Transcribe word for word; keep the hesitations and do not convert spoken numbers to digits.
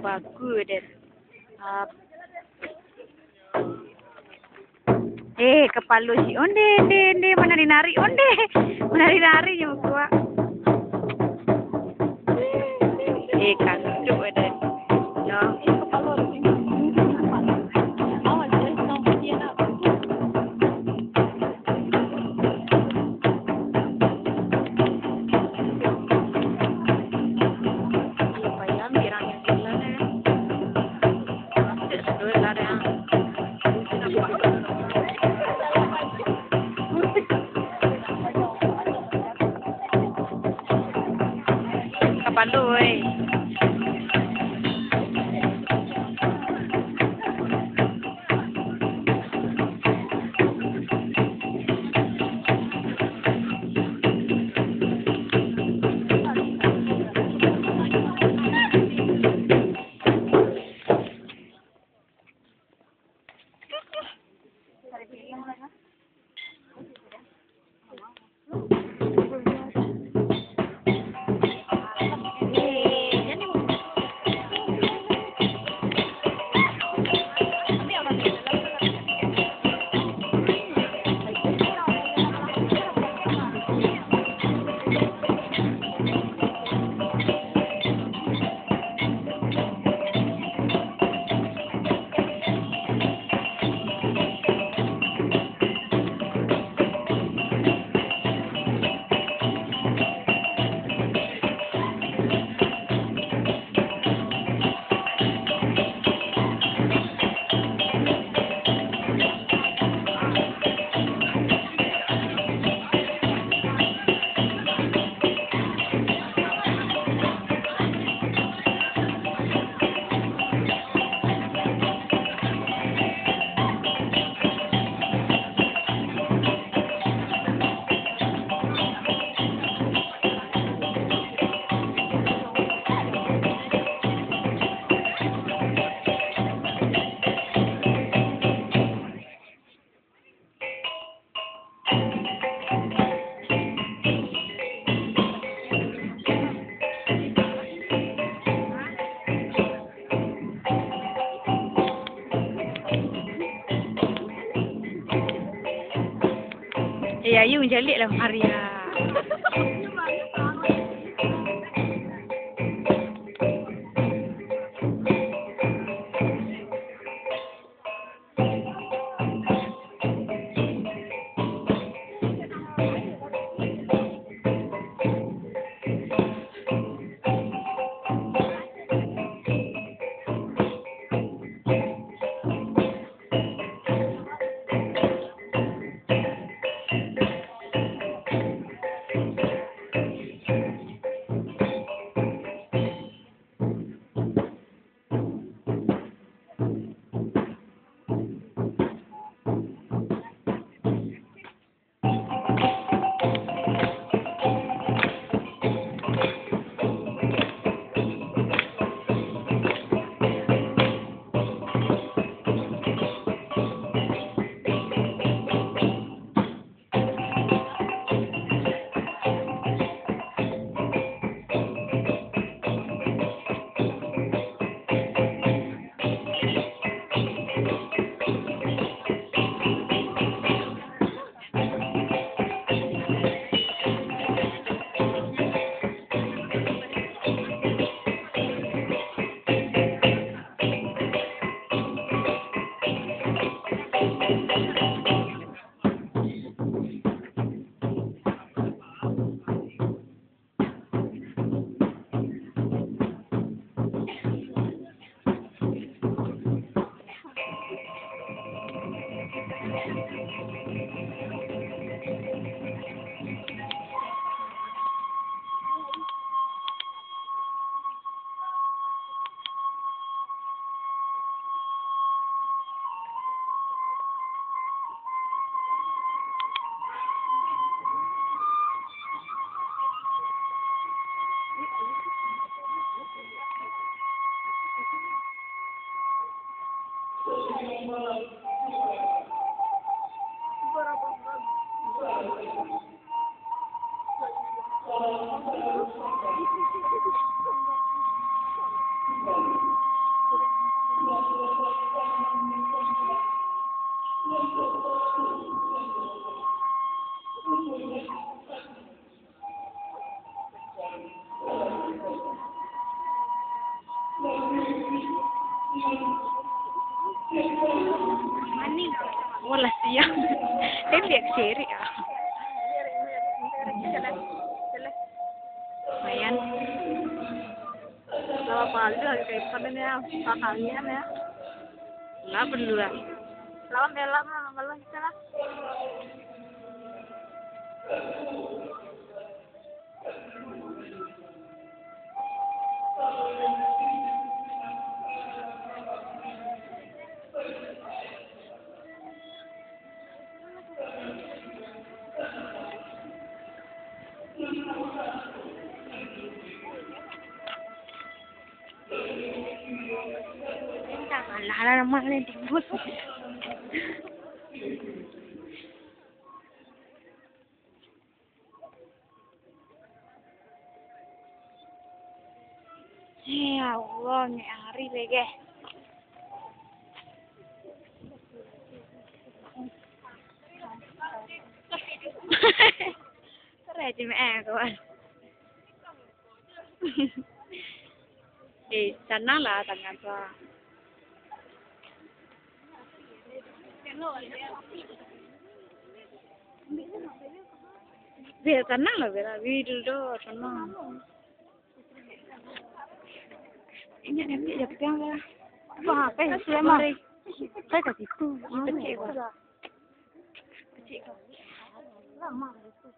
Bagus, Den. Ap-, eh, kapalo si onde, onde, onde, manari-nari, onde. Manari-nari nyo muko. Eh, kantuk, Den. Yo. Kapalo, woi. Eh, ayo manjalik lah, Arya. Walah siang. Dia lihat cerik ah. Lumayan. Berapa kali lagi kayak kemarin ya? Empat kalian ya. Lah perlu lah. Lawan bela lah, kalau kita lah. Alah, alah, nama lain timbul. Ya Allah, ni hari lagi. Keren je, Mek, eh, kawan. Eh, sanang lah tangan tu, ah. Biar sanang lah, biar lah. Wih, dulu doh, sanang. Ingat dia ambil je pegang lah. Wah, eh, Sulaiman. Saya kat situ. Pecik, Bang. Pecik. Lama lah itu.